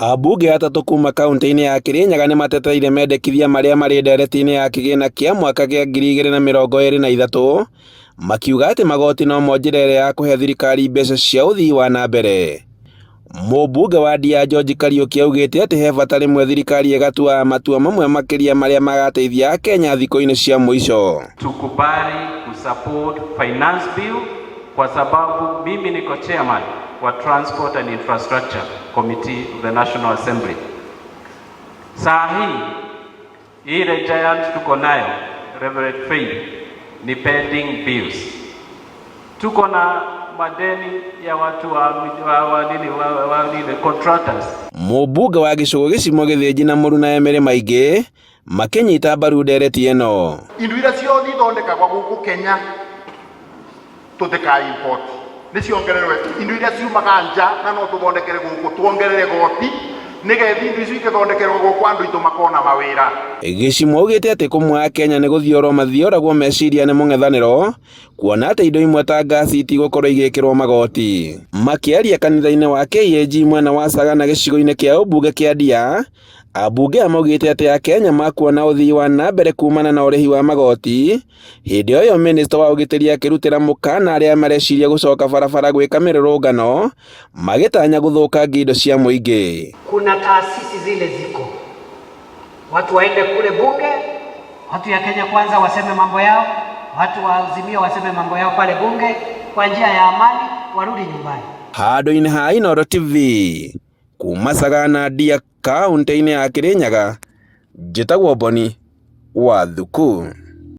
Ambunge atatũ kuma kauntĩ-inĩ ya Kirinyaga nĩ mateteire mendekithia marĩa marĩ ndereti-inĩ ya kĩgĩna kĩa mwaka kĩa 2023, makiuga atĩ magoti no mo njĩra ĩrĩa ya kũhe thirikari mbeca cia ũthii wa na mbere. Mũmbunge wa Ndia George Kariuki augĩte atĩ he bata rĩmwe thirikari ĩgatuaga matua mamwe makĩria marĩa magateithia Akenya thikũ-inĩ cia mũico. Tukubali kusupport finance bill kwa sababu mimi niko chairman wa Transport and Infrastructure Committee of the National Assembly. Saa hii ile giant tuko nayo Reverend Faith ni pending bills. Tuko na madeni ya watu wa, wa, wa, nini, wa, wa, nini, contractors. Mũmbunge wa gĩcũgũ gĩcimo Gĩthĩnji na mũruna Emily Maingĩ makĩnyita mbaru ndereti ĩno. Indo iria ciothe ithondekagwo gũkũ Kenya tũtika import nĩ ciongererwe indo iria ciumaga nja na no tũthondekere gũkũ tuongerere goti nĩgetha indo icio ikĩthondekerwo gũkũ andũ aitũ makona mawĩra. Gĩcimo augĩte atĩ kũmwe Akenya nĩ gũthiorwo mathioragwo meciria nĩ mũng'ethanĩro kuona atĩ indo imwe ta ngasi itigũkorwo igĩkĩrwo magoti. Makĩaria kanitha-inĩ wa KAG mwena wa Sagana gĩcigo-inĩ kĩa ũmbunge kĩa Ndia, ambunge aya maugĩte atĩ Akenya makuona ũthii wa na mbere kumana na ũrĩhi wa magoti. Hĩndĩ o ĩyo minista wa ũgitĩri akĩrutĩra mũkana arĩa mareciria gũcoka barabara gwĩka mĩrũrũngano magĩtanya gũthũkangia indo cia mũingĩ. Kuna taasisi zile ziko, watu waende kule bunge, watu ya Kenya Kwanza waseme mambo yao, watu wa Azimio waseme mambo yao pale bunge kwa njia ya amani, warudi nyumbani. Handũ-inĩ ha Inooro TV kuma Sagana Ndia kaũntĩ-inĩ ya Kirinyaga, njĩtagwo Boni wa Thuku.